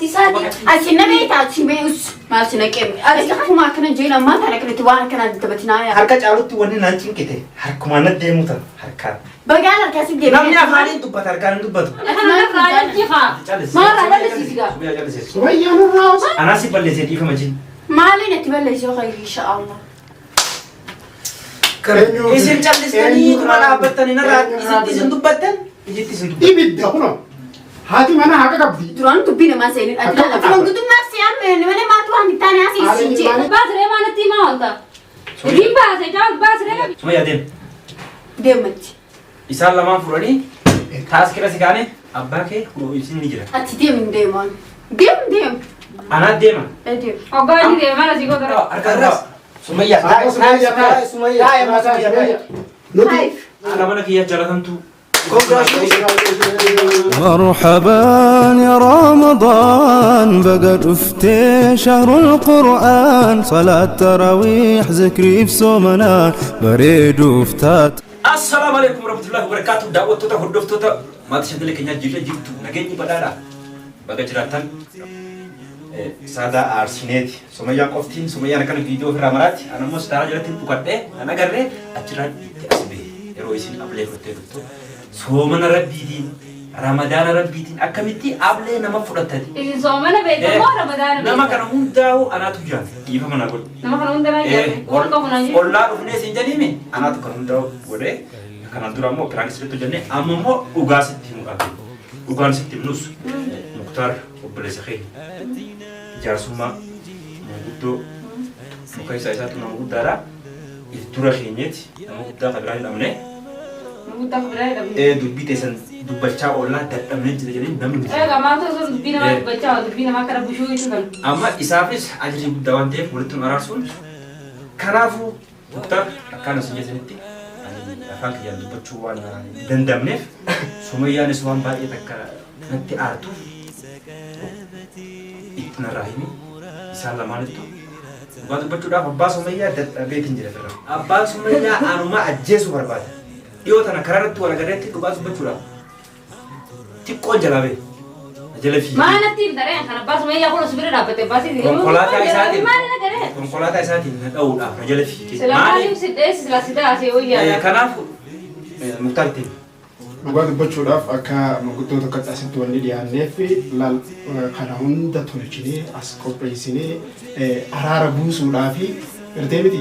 Ati saati ati na beektaa ati mee us maal si naqee ati kafuma akkana jeen ammaa tana kanatti waan akkana taphatinaa yaa. Harka caalutti wanni naan cinqite harkumaan na deemu tan harkaan. Bagaan harkaa si deemee. Namni afaaniin dubbata harkaan hin dubbatu. Maal callisii? Sumayyaa callisee. Sumayyaan irraa os. Anaa si balleessee dhiifama jin. Maaliin ati balleessoo kan insha Allah. Isin callistanii tuma dhaabbattanii narraa isitti isin dubbattan ijitti isin dubbattan. Ibidda kunoo. Haati mana haqa qabdi. Duraan dubbii namaa seenin ati laala. Ati mangudummaaf si ammeen malee maaltu waan hin taane asii isin jee. Baasiree maanatti himaa oolta. Isin baase jaal baasiree. Sumayyaa deem. Deematti. Isaan lamaan furanii taaskira si kaane abbaa kee kunoo isin ni jira. Ati deem hin deemaan. Deem deem. Anaa deema. Deem. Hoggaa inni deema mana si godhara. Harka irraa. Sumayyaa. Sumayyaa taa'e Sumayyaa. Sumayyaa. Nuti Haadha mana kiyyaa jaalatamtuu. مرحبا يا رمضان بقى افتي شهر القرآن صلاة تراويح ذكري في سومنا بريد وفتات Assalaamu alaikum warahmatullahi wabarakatuh. Daawwattoota hordoftoota maatii shantalee keenyaa jirra jirtu nageenyi badhaadha. Baga jiraattan Saadaa Aarsineeti. Sumayyaan qoftiin Sumayyaan akkana viidiyoo ofirraa maraatti ana immoo sitaaraa jalatti dhukadhee kan agarree achirraa itti as bahe yeroo isin ablee fudhattee dhuftu soomana rabbiitiin ramadaana rabbiitiin akkamitti ablee nama fudhattati. Isin soomana beekamoo ramadaana Nama kana hundaa'u anaatu jaal dhiifama na godhu. Nama kana hunda naa jaal. Warqa funaa jiru. Ollaa dhufnee siin jedhimi anaatu kan hundaa'u godhee kanaan dura immoo piraanki sirriitti hojjennee amma immoo dhugaa sitti himu qabdi. Dhugaan sitti himnus Muktaar obboleessa keenya jaarsummaa manguddoo muka isaa isaatu nama guddaadha. If dura keenyeeti nama guddaa kan biraa hin dhabne. Guddaa kan biraa hin dhabne. Dubbii teessan dubbachaa oollaa dadhabnee jira jedhanii namni nuti. Egaa maaltu osoo dubbii namaa dubbachaa dubbii namaa kana bushuu itti kan. Amma isaafis ajrii guddaa waan ta'eef walitti nu araarsuun kanaafuu Muktaar akkaan isin jettanitti ani afaan kiyyaan dubbachuu waan hin danda'amneef Sumayyaanis waan baay'ee takka natti aartuuf itti narraa himi isaan lamaanittu dhugaa dubbachuudhaaf abbaa Sumayyaa dadhabeetiin jira firra. Abbaan Sumayyaa anuma ajjeesuu barbaada. Dhiyoo tana karaa irratti wal agarreetti dhugaa dubbachuudhaaf xiqqoon jalaa bahe. Na jala fiigee. Maal natti himta ree kan abbaa Sumayyaa kun osoo bira dhaabbate abbaa si Konkolaataa isaatiin Maal na garee? konkolaataa isaatiin na dha'uudhaaf na jala fiigee. Sila maaliif si dheessi sila si taasise wayyaadha. Kanaaf Muktaar ittiin. Dhugaa dubbachuudhaaf akka manguddoo tokkotti asitti wanni dhiyaanneef laal kana hunda tolchinee as qopheessinee araara buusuudhaaf gartee miti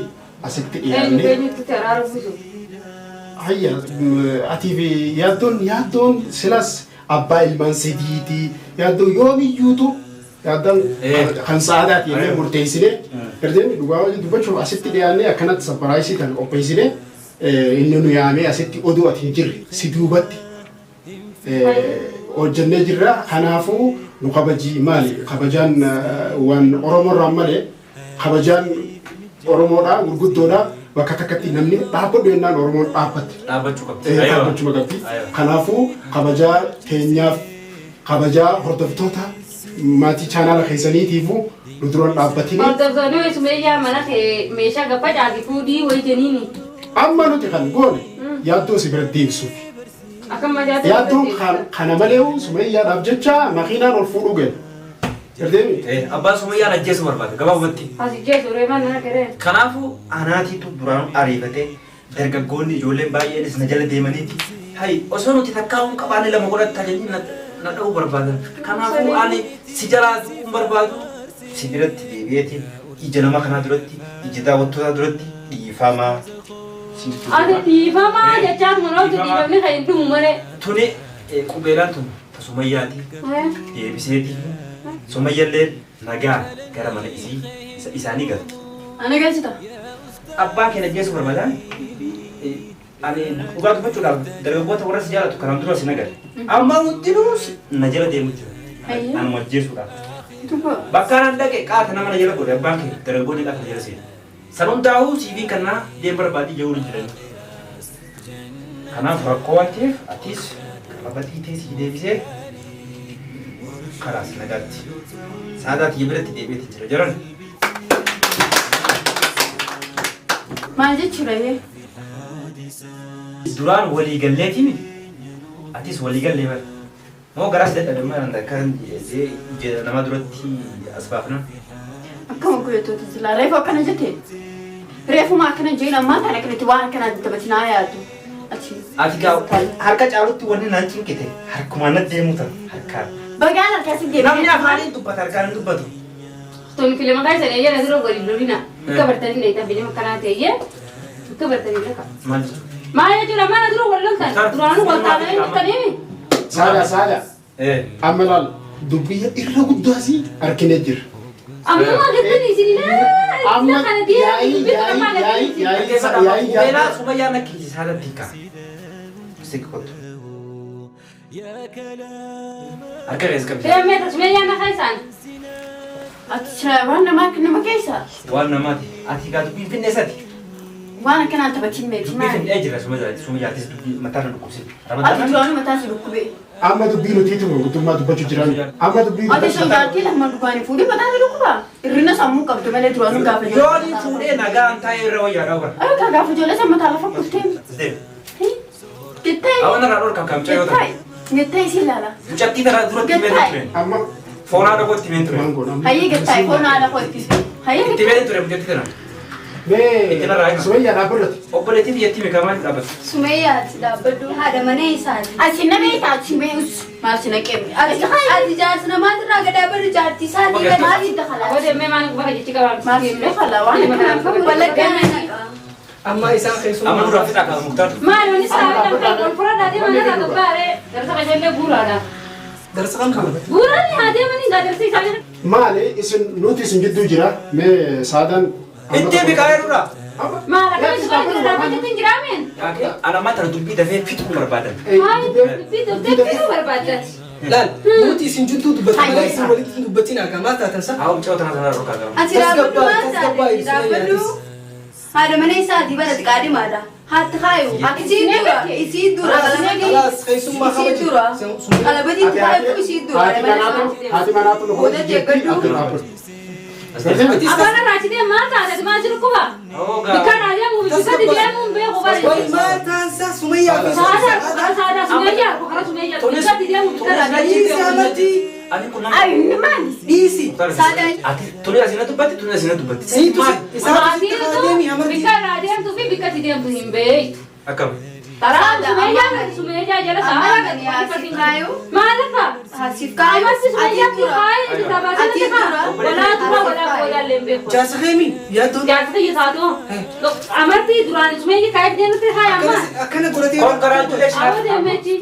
asitti Eenyu dhiyaannee. eenyutti araara buusu? Hayya atii fi yaaddoon yaaddoon silas abbaa ilmaan sadiiti yaaddoon yoomiyyuutu yaaddoon kan sa'aadaati jennee murteessinee gartee dhugaa dubbachuuf asitti dhiyaannee akkanatti saparaayisii kan qopheessinee inni nu yaamee asitti oduu ati hin jirre si duubatti hojjennee jirra. Kanaafuu nu kabajii maali kabajaan waan Oromoorraan malee kabajaan Oromoodha gurguddoodha bakka takkatti namni dhaabbadhu jennaan Oromoon dhaabbatti. Dhaabbachuu qabdi. Dhaabbachuu qabdi. Kanaafuu kabajaa teenyaaf kabajaa hordoftoota maatii chaanaala keessaniitiifuu nu duraan dhaabbatini. Hordoftoonni Sumayyaa mana kee meeshaa gaffacaati fuudhii wayii jeniini. Amma nuti kan goone yaaddoo si bira deebisuuf. Akkam majaajila. Yaaddoon kana malee Sumayyaadhaaf jecha makiinaan ol fuudhuu gale. Gardeemi? Abbaan Sumayyaan ajjeesuu barbaada gabaabumatti. Asi jeesu ree mana garee. Kanaafuu anaatiitu duraan ariifatee dargaggoonni ijoolleen baay'eenis na jala deemaniiti. Hayi osoo nuti takkaa hin qabaanne lama godhatta jedhanii na dha'uu barbaadan. Kanaafuu ani si jalaa du'uu hin barbaadu. Si biratti deebi'eetiin ija nama kanaa duratti ija daawwattootaa duratti dhiifamaa. Ati dhiifamaa jechaa tuma nooltu dhiifamni kan hin dhumu malee. Tuni qubeelaan tun ta Sumayyaati. Deebiseeti. Sumayyallee nagaa gara mana isii isaanii galte. Ana galchita. Abbaa keenya ajjeesuu barbaadaan ani dhugaa dubbachuudhaaf dargaggoota warra si jaalatu kanaan dura si nagarre. Amma hundinuu na jala deemu jira. Anuma ajjeesuudhaaf. Bakka anaan dhaqe qaata nama na jala godhe abbaan kee dargaggoonni qaata na jala seena. San hundaa'uu CV kannaa deem barbaadii jedhuu hin jiran. Kanaaf rakkoo waan ta'eef atis qabatii tee sii deebisee kalaas nagaatti. Saadaa tiyya biratti deebi'eeti jira jaran. Maal jechuudha yee? Duraan walii galleetimi atis walii gallee bara. Moo garaas dadhabe maal kan nama duratti as baafna. Akkama guyyoota silaa reefu akkana jette. Reefuma akkana jeen ammaa tana kanatti waan akkana taphatinaa yaaddu. Ati gaa harka caalutti wanni naan cinqite harkumaan na deemu ta'a harkaan. Bagaan harkaas deemu. Namni afaaniin dubbata harkaan hin dubbatu. Tun filima keessa eeyyee na dura waliin lolina. Akka bartanii dheeytaa filima kanaa ta'eyyee akka bartanii lafa. Maal jechuudha? Maal jechuudha mana dura wal loltan duraanuu wal taananii dhuftanii. Saada saada. Amma laal dubbii irra guddaas harkinee jira. Amma gittin isinillee Amma yaa'ii yaa'ii yaa'ii yaa'ii yaa'ii Beelaa Sumayyaa nakkiisi saalatti hiika. Siqi kottu. Harka keessa qabdi. Deemee Sumayyaa na keessaan. Ati waan namaa nama keessa. Waan namaati. Ati gaa dubbii finne sati. Waan akkanaa taphatiin meeti Dubbii maali? finnee jira Sumayyaattis dubbii mataa na dhukkubsite. Ati duraanuu mataa si dhukkube. Amma dubbii nuti itti guutummaa dubbachuu jiran. Amma dubbii Ati sodaattii lama dhugaanii fuudhee mataa si dhukkuba. Hirrina sammuu qabdu malee duraanuu gaafa Yooni fuudhee nagaan taa'ee irra wayyaa dhawu. Ayo kaa gaafa ijoollee san mataa lafa kuftee. Gettee. Awwan irraa dhorka kam cayoo ta'e. Gettee isii ilaala. Mucattii tana duratti himee ture. Amma Foon haadha koo itti himee ture. Hayyee gettee foon haadha koo itti. Hayyee Itti himee ture mucattii tana. Mee Sumayyaa dhaabbatu. Obboleettii biyyattii meeqa maaliif dhaabbatu? Sumayyaati dhaabbadhu haadha mana isaati. Ati nama itaati mee us maal si naqee Ati ati jaarsa namaatirraa gad dhaabbadhu jaartii isaatii gad maal itti kalaa Godee maal bakka jechi qabaa. Maal si naqala waan akkanaa walakkaa naqa. Amma isaan keessumaa. Amma nurraa fixaa qaba Muktaar. Maal wanni isaa kan fura deeman irraa gabbaaree darsa qajeellee guuraadha. Darsa kam qabu? Guuraan haa deemanii gaa darsa isaanii. Maali isin nuti isin gidduu jira mee saadaan. Itti biqaa jedhudha. Maal akkamitti baay'ee dhaabbachuutti hin jiraameen? Ana amma tana dubbii dafee fixuu barbaadan. Maal dubbii dafee fixuu barbaaddaati? Laal nuti isin jidduu dubbatu malee isin walitti hin dubbatin akka maal taatan sa? Haa mucaa tana sana dhorkaa qaba. Ati dhaabbadhu maal taate dhaabbadhu haadha mana isaatii bara xiqqaa dimaadha. Haati kaayu isii dura isii dura Alaas keessummaa isii dura qalabatii kaayu isii dura haadha mana isaatii. Haati manaatu nu Booda jeeqadhu. Afaan irraa maal taate maal jiru quba? Bikka irraa deemu bikkatti deemuun beeku Wal bari. maal taansa Sumayyaa fi Saada saada Sumayyaa kara Sumayyaa bikkatti deemu bikka irraa deemu. Dhiisi amartii. Ani kun nama. Ay maali? Dhiisi. Saadaan Ati tuni asina dubbatti tuni asina dubbatti. Siitu isaatu sitti deemi amartii. Bikka irraa deemtuu fi bikkatti deemtu hin beektu. Akkam. Karaa Sumayyaa Sumayyaa jala Amma gadi haasiif kaayu. Maal akka? Haasiif kaayu. Ammas Sumayyaa Ati dura. kaayu itti taphatan kaa. Walaa dura walaa boodaallee hin beeku. Jaarsa keemi yaaddoon. Jaarsa kiyya taatoo. Amartii duraan Sumayyaa kaayu deemtu haa amma. Akkana godhatee. Congratulations. Awwa deemeechi.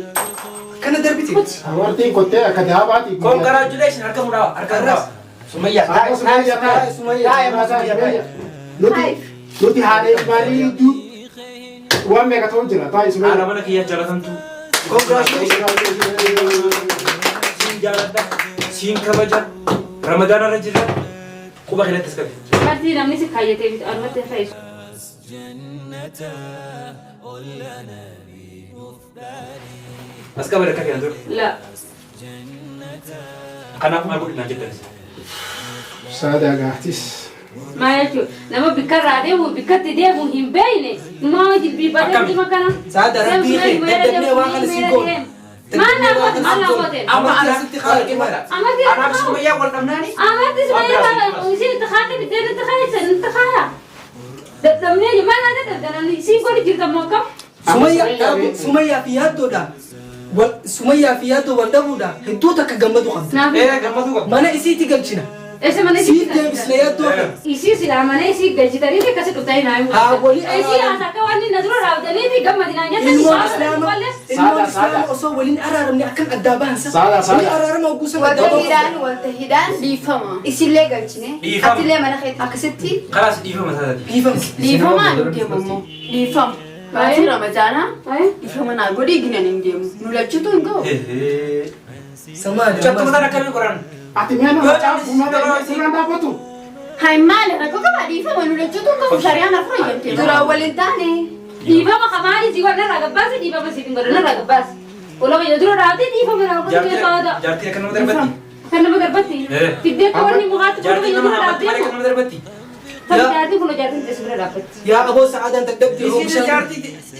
Akkana darbite. Amartiin kottee akka daabaati. Congratulations harka mudaa harka mudaa. Sumayyaa. Sumayyaa taa'e Sumayyaa. Sumayyaa. Nuti nuti haadha ilmaanii waan meeqa ta'u jira taa'e Haadha Sumayyaa. mana kiyyaa jaalatamtu. Congratulations. Siin jaaladha. Siin kabaja. Ramadaan irra jirra. Quba kanatti as qabe. Amartii namni si kaayyatee bitu amartii fayisu. As qaba harka kana dura. La. Kanaaf maal godhi naan jettanis. Saada gaatis. Maal jechuudha nama bikka irraa deemu bikkatti deemu hin beekne maa jilbiifatee Akkami? dhima kana. Saada rabbii kee dadhabnee waan kana sii goone. Maal naa goote maal naa goote. Amma Amartii asitti kaayee mara. Amartii Anaaf Sumayyaa wal dhabnaani. Amartii Sumayyaa isin itti kaate biddeen itti kaayessan itti kaaya. Dadhabnee maal naa dadhabdan isiin godhi jirta moo akkam? Sumayyaa Sumayyaa fi yaaddoodha. Sumayyaa fi yaaddoo wal dhabuudha. Hedduu takka gammadu qabdi. Naaf Ee gammaduu qabda. Mana isiitti galchina. eessa mana Siif isii deebisne yaaddoo kana. Isii silaa mana isii galchitanii fi akkasi dhuftanii naa himu. Haa walii Isii as akka waan inni na dura raawwatanii fi gammadinaan jettan Ilmoon islaama ilmoon islaama osoo waliin araaramne akkam addaa bahansa. Saada saada. Wali araarama hogguu sana addaa Wanta bahan. hidhaan wanta hidhaan Dhiifama. isillee galchine. Dhiifama. Atillee mana keetti akkasitti Kalaas dhiifama saadaati. Dhiifama. Dhiifamaa hin deemu immoo. Dhiifama. Baatii Ramadaanaa dhiifama naa godhii ginan hin deemu. Nu lachuutu hin ga'u. Samaali. Mucattuu mataan akkamii qoran? Ati mee nama fuulduraan dhaabbatu. Hai maali rakkoo qaba dhiifama nu lachuutu hin ga'u. Shari'aan afur eeyyamtee. duraan waliin taane. Dhiifama kamaali si godhan irraa gabbaasi dhiifama siif hin godhan irraa gabbaasi. Olama yoo dura raawwatee dhiifama naa godhu keessaa haadha. Jaartiin akka nama darbatti. Kan nama darbatti. Fiddee akka wanni mukaatti godhu Jaartiin yoo nama dura hammatti malee raawwatee. akka nama darbatti. Kan jaartii kun jaartiin teessu bira dhaabbatti. Yaa aboo sa'aadaan dadhabdee Isin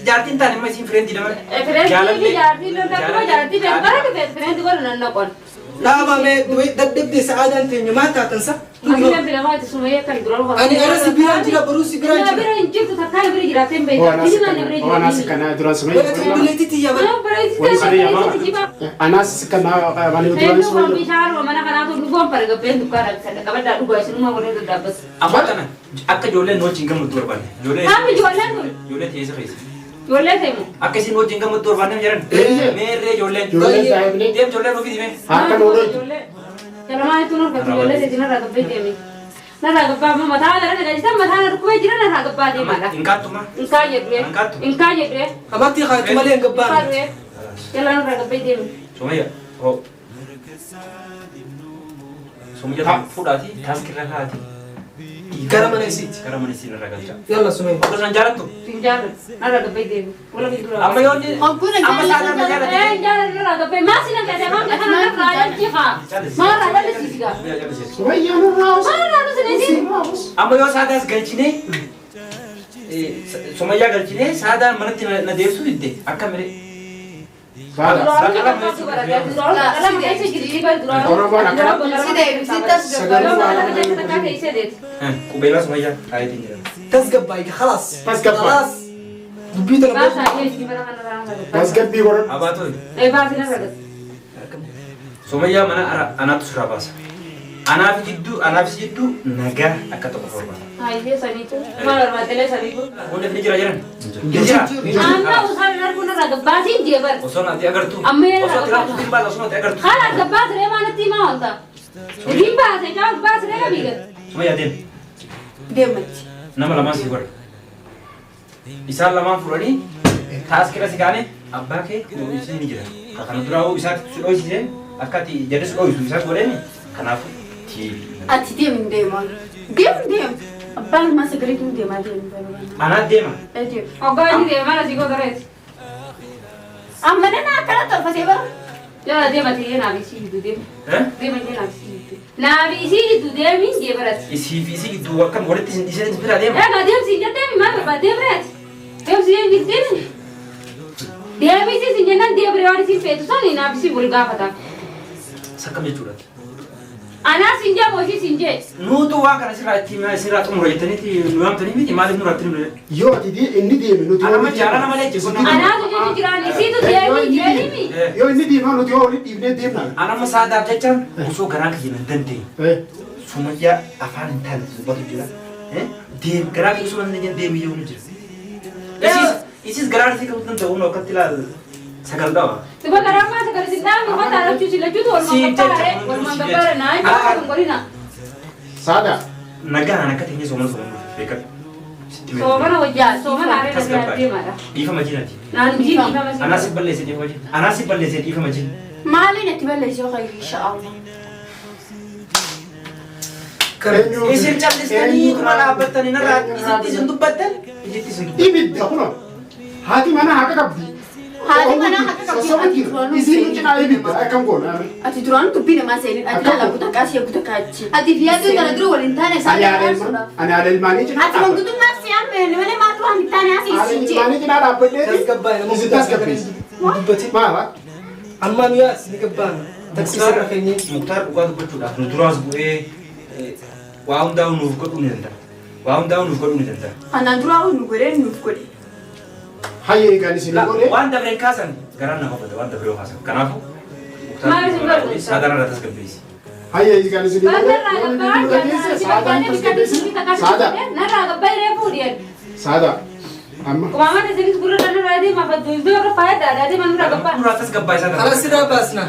jaartiin taane amma isin fireentii dabala. Fireentii jaartii lolaa jaartii beeku bara dhufeet fireentii godhu nan naqon. Dhaabame dadhabdee sa'aadaan teenya maal taatan sa? Ani bilamaa itti sumayyaa kan dura dhufa. Ani ara si biraan jira baruu si biraan Nama jira. bira hin jirtu takkaan bira jiraattee hin beektu. Biyyi mana bira Anaas jiraatu. kana duraan sumayyaa. Walatiin bileetii tiyya bara. Wani sumayyaa Anaas kana wani duraan Eenyu waan sumayyaa. bishaan mana kanaatu dhugoon fara gabbeen dukkaana bitadha qabadhaa dhugaa isinuma waliin daddaabbatu. Amma kana akka ijoolleen nu wajjin gammaddu barbaanne. Ijoollee Hammi ijoolleen kun ijoollee teessa keessa. ijoollee ta'e Akka isin wajjin gammaddu barbaanne jedhan. Eeyyee. Meerree ijoolleen. Ijoolleen daa'imni Deem ijoolleen ofii dime. harka looloo. Jalamaa ittiin horkatu ijoollee seetiin narraa gabbee deemi. Narraa gabbaa amma mataa gara gajitan mataa na dhukkubee jira narraa gabbaa deemaadha. Hin kaatuma. Inkaa jedhee. Inkaa jedhee. Amartii kaatu malee hin Inkaa gabbaanu. du'ee. Jala narraa gabbee deemi. Sumayya. Hoo. Sumayya fuudhaati taaskirra kaati. Gara mana isiiti. Gara mana isiin irra galcha. Yalla Sumayya. Akka isaan jaalattu. Hin jaalladhu. Narraa gabbee deemi. Wala gidduu Amma yoo inni Hogguun amma saadaan na jaalatti. Eh jaalladhu narraa gabbee. Maasi na gaddee maal kana narraa jalchiifaa. Maal irraa jalchisiigaa. Sumayyaa nurraa. Maal irraa nu sinisiin. Amma yoo saadaas galchinee Sumayyaa galchinee saadaan manatti na deebisuu didde akka malee. Saada. Qubeelaa Sumayyaa kaayetiin jedhama. Tasgabbaayi khalaas. Tasgabbaayi. Khalaas. Dubbii tana booda. Tasgabbii godhadhu. Abaatoo. Sumayyaa mana anaatu sirraa baasa. Anaaf jidduu anaaf jidduu nagaa akka tokko barbaada. Kun ni jira jedhan. Ni jira. Osoo ati agartu. Osoo ati raaftu hin baasa osoo ati agartu. Sumayyaa deemi. Deematti. Nama lamaan si godha. Isaan lamaan fuudhanii taaskira si kaane abbaa kee isii ni jira. Kana duraa isaatti si dhoysise akka ati jedhe si dhoysu isaas godheeni kanaafuu tiivi. Ati deemu deema. Deemu deemu. Abbaan ilmaa sagalee kun deemaa deemu barbaada. Anaa deema. Deemu. Amma nana akkana tolfatee bara. Isii fi isii gidduu akkam walitti isin dhiisanii bira deema. Sakkam jechuudha. Nuutu waan kana sirraa itti sirraa xumura jettaniiti nu yaamtanii miti maaliif nurratti nu Yoo ati inni deeme nuti Ana amma jaalala malee jechuun Yoo inni deema nuti yoo walitti dhiibnee deemna. Ana amma saadaaf jechaan osoo garaan kiyya hin dandeenye. Sumayyaa afaan hin taane dubbatu jira. Deem garaa kiyya osoo hin dandeenye deemi yoo nu jira. Isis garaan isii qabatu danda'u nu akkatti ilaal sagal qaba. Saada. Nagaan akka teenye soomana soomana beekadhu. Dhiifama jinaati. Anaa si balleessee dhiifama jina. Anaa si balleessee dhiifama jina. Maaliin itti balleessee yoo qayyuu insha'Allah. Isin callistanii tuma dhaabbattanii narraa isitti isin dubbattan isitti isin dubbattan. Ibidda kunoo. Haati mana haqa qabdi. Haati mana haqa qabdi. Sossoba jira. Isiin cinaa ibidda akkam goona. Ati duraan dubbii namaa seenin ati lala kutaa kaasii kutaa kaachi. Ati fi yaaduu tana dura waliin taane Ani haadha ilmaanii cinaa Ati mangudummaa si amma malee maatu waan hin taane asii Haadha si jee. ilmaanii cinaa dhaabbadheeti. Tasgabbaayi nama Isin tasgabbeessi. Dubbatin. Maala? Amma nu yaas ni gabbaana. Taksii sirra keenye. Muktaar dhugaa dubbachuudhaaf nu duraas bu'ee waa hundaa'u nuuf godhuu ni danda'a. Waa hundaa'u nuuf godhuu ni danda'a. Kanaan duraa nu godhee nuuf godhe. Hayyee egaan isin godhe. Waan dabreen kaasan garaan nama bada waan dabree kaasan. Kanaafuu Muktaar saadaan irraa tasgabbeessi. Hayyee egaan isin godhe. Saadaan tasgabbeessi. Saada. Saada. Amma. Nurraa tasgabbaa'e saadaan. Khalaas sirraa baasna.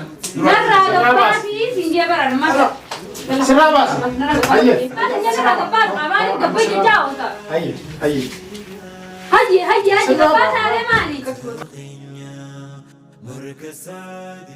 Sirraa baasa. Hayyee. Hayyee. Hayyee. Haji, haji, haji, gabbaa taaree maali? Marka saadi